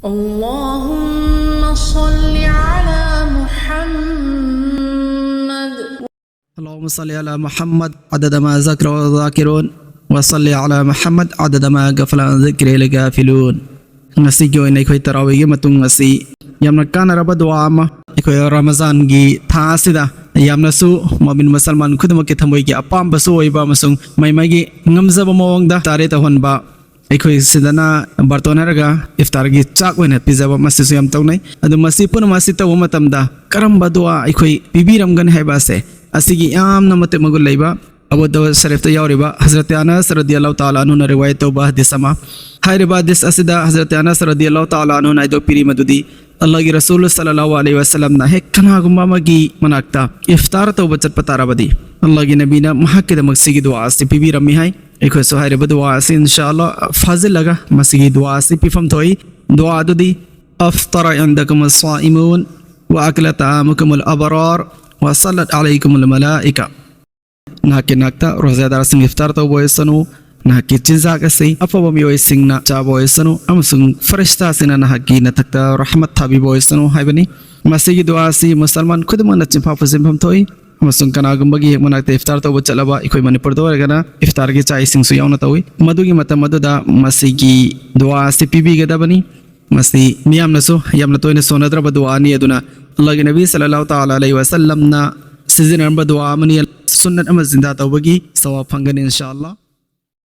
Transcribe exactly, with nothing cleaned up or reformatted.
اللهم صل على محمد. اللهم صل على محمد عدد ما ذكر الذاكرون، وصل على محمد عدد ما غفل عن ذكره الغافلون. ꯉꯁꯤꯒꯤ ꯑꯣꯏꯅ ꯑꯩꯈꯣꯏ ꯇꯔꯥꯋꯤꯒꯤ ꯃꯇꯨꯡ ꯑꯁꯤ ꯌꯥꯝꯅ ꯀꯥꯟꯅꯔꯕ ꯗꯨꯋꯥ ꯑꯃ, ꯑꯩꯈꯣꯏ ꯔꯃꯖꯥꯟꯒꯤ ꯊꯥ ꯑꯁꯤꯗ ꯌꯥꯝꯅꯁꯨ ꯃꯨꯃꯤꯟ ꯃꯨꯁꯜꯃꯥꯟ ꯈꯨꯗꯤꯡꯃꯛꯀꯤ ꯊꯃꯣꯏꯒꯤ ꯑꯄꯥꯝꯕꯁꯨ ꯑꯣꯏꯕ ꯑꯃꯁꯨꯡ ꯃꯥꯏ ꯃꯥꯒꯤ ꯉꯝꯖꯕ ꯃꯑꯣꯡꯗ ꯇꯥꯔꯦ ꯇꯧꯍꯟꯕ, ꯑꯩꯈꯣꯏ ꯁꯤꯗꯅ ꯕꯥꯔꯇꯣꯟ ꯍꯥꯏꯔꯒ ꯏꯐꯇꯥꯔꯒꯤ ꯆꯥꯛ ꯑꯣꯏꯅ ꯄꯤꯖꯕ, ꯃꯁꯤꯁꯨ ꯌꯥꯝ ꯇꯧꯅꯩ꯫ ꯑꯗꯨ ꯃꯁꯤ ꯄꯨꯝꯅꯃꯛ ꯑꯁꯤ ꯇꯧꯕ ꯃꯇꯝꯗ ꯀꯔꯝꯕ ꯗꯨꯋꯥ ꯑꯩꯈꯣꯏ ꯄꯤꯕꯤꯔꯝꯒꯅꯤ ꯍꯥꯏꯕ ꯑꯁꯦ, ꯑꯁꯤꯒꯤ ꯌꯥꯝꯅ ꯃꯇꯤꯛ ꯃꯒꯨꯟ ꯂꯩꯕ ꯑꯕꯨ ꯗꯥꯎꯗ ꯁꯔꯤꯐꯇ ꯌꯥꯎꯔꯤꯕ ꯍꯖꯔꯠ ꯑꯅꯁ ꯔꯗꯤꯌꯜꯂꯥꯍꯨ ꯇꯥꯂꯥ ꯑꯟꯍꯨꯅ ꯔꯤꯋꯥꯌꯠ ꯇꯧꯕ ꯍꯗꯤꯁ ꯑꯃ꯫ ꯍꯥꯏꯔꯤꯕ ꯍꯗꯤꯁ ꯑꯁꯤꯗ ꯍꯖꯔꯠ ꯑꯅꯁ ꯔꯗꯤꯌꯜꯂꯥꯍꯨ ꯇꯥꯂꯥ ꯑꯟꯍꯨꯅ ꯍꯥꯏꯗꯣꯛꯄꯤꯔꯤ ꯃꯗꯨꯗꯤ, ꯑꯜꯂꯥꯍꯒꯤ ꯔꯁꯨꯜ ꯁꯜꯂꯜꯂꯥꯍꯨ ꯑꯂꯩꯍꯤ ꯋꯁꯜꯂꯝꯅ ꯍꯦꯛ ꯀꯅꯥꯒꯨꯝꯕ ꯑꯃꯒꯤ ꯃꯅꯥꯛꯇ ꯏꯐꯇꯥꯔ ꯇꯧꯕ ꯆꯠꯄ ꯇꯥꯔꯕꯗꯤ, ꯑꯜꯂꯥꯍꯒꯤ ꯅꯕꯤꯅ ꯃꯍꯥꯛꯀꯤꯗꯃꯛ ꯁꯤꯒꯤ ꯗꯨꯋꯥ ꯑꯁꯤ ꯄꯤꯕꯤꯔꯝꯃꯤ ꯍꯥꯏ꯫ ꯑꯩꯈꯣꯏꯁꯨ ꯍꯥꯏꯔꯤꯕ ꯗꯨꯋꯥ ꯑꯁꯤ ꯏꯟꯁꯥ ꯑꯜꯂꯥꯍ ꯐꯥꯖꯤꯜꯂꯒ ꯃꯁꯤꯒꯤ ꯗꯨꯋꯥ ꯑꯁꯤ ꯄꯤꯐꯝ ꯊꯣꯛꯏ꯫ ꯗꯨꯋꯥ ꯑꯗꯨꯗꯤ, "أفطر عندكم الصائمون، وأكل طعامكم الأبرار، وصلت عليكم الملائكة." ꯅꯍꯥꯛꯀꯤ ꯅꯥꯛꯇ ꯔꯣꯖꯥꯗꯥꯔꯁꯤꯡ ꯏꯐꯇꯥꯔ ꯇꯧꯕ ꯑꯣꯏꯁꯅꯨ, ꯅꯍꯥꯛꯀꯤ ꯆꯤꯟꯖꯥꯛ ꯑꯁꯤ ꯑꯐꯕ ꯃꯤꯑꯣꯏꯁꯤꯡꯅ ꯆꯥꯕ ꯑꯣꯏꯁꯅꯨ, ꯑꯃꯁꯨꯡ ꯐꯔꯤꯁꯇꯥꯁꯤꯡꯅ ꯅꯍꯥꯛꯀꯤ ꯅꯊꯛꯇ ꯔꯍꯃꯠ ꯊꯥꯕꯤꯕ ꯑꯣꯏꯁꯅꯨ ꯍꯥꯏꯕꯅꯤ꯫ ꯃꯁꯤꯒꯤ ꯗꯨꯋꯥ ꯑꯁꯤ ꯃꯨꯁꯜꯃꯥꯟ ꯈꯨꯗꯤꯡꯃꯛꯅ ꯆꯤꯟꯐꯥ ꯄꯨꯁꯤꯟꯐꯝ ꯊꯣꯛꯏ, ꯑꯃꯁꯨꯡ ꯀꯅꯥꯒꯨꯝꯕꯒꯤ ꯍꯦꯛ ꯃꯅꯥꯛꯇ ꯏꯐꯇꯥꯔ ꯇꯧꯕ ꯆꯠꯂꯕ, ꯑꯩꯈꯣꯏ ꯃꯅꯤꯄꯨꯔꯗ ꯑꯣꯏꯔꯒꯅ ꯏꯐꯇꯥꯔꯒꯤ ꯆꯥꯛ ꯏꯁꯤꯡꯁꯨ ꯌꯥꯎꯅ ꯇꯧꯏ, ꯃꯗꯨꯒꯤ ꯃꯇꯝ ꯑꯗꯨꯗ ꯃꯁꯤꯒꯤ ꯗꯨꯋꯥ ꯑꯁꯤ ꯄꯤꯕꯤꯒꯗꯕꯅꯤ꯫ ꯃꯁꯤ ꯃꯤꯌꯥꯝꯅꯁꯨ ꯌꯥꯝꯅ ꯇꯣꯏꯅ ꯁꯣꯟꯅꯗ꯭ꯔꯕ ꯗꯨꯋꯥꯅꯤ, ꯑꯗꯨꯅ ꯑꯜꯂꯥꯍꯒꯤ ꯅꯕꯤ ꯁꯜꯂꯜꯂꯥꯍꯨ ꯇꯥꯂꯥ ꯑꯂꯩꯍꯤ ꯋꯁꯜꯂꯝꯅ ꯁꯤꯖꯤꯟꯅꯔꯝꯕ ꯗꯨꯋꯥ ꯑꯃꯅꯤ꯫ ꯁꯨꯟꯅꯠ ꯑꯃ ꯖꯤꯟꯗꯥ ꯇꯧꯕꯒꯤ ꯁꯋꯥꯕ ꯐꯪꯒꯅꯤ ꯏꯟꯁꯥ ꯑꯜꯂꯥꯍ꯫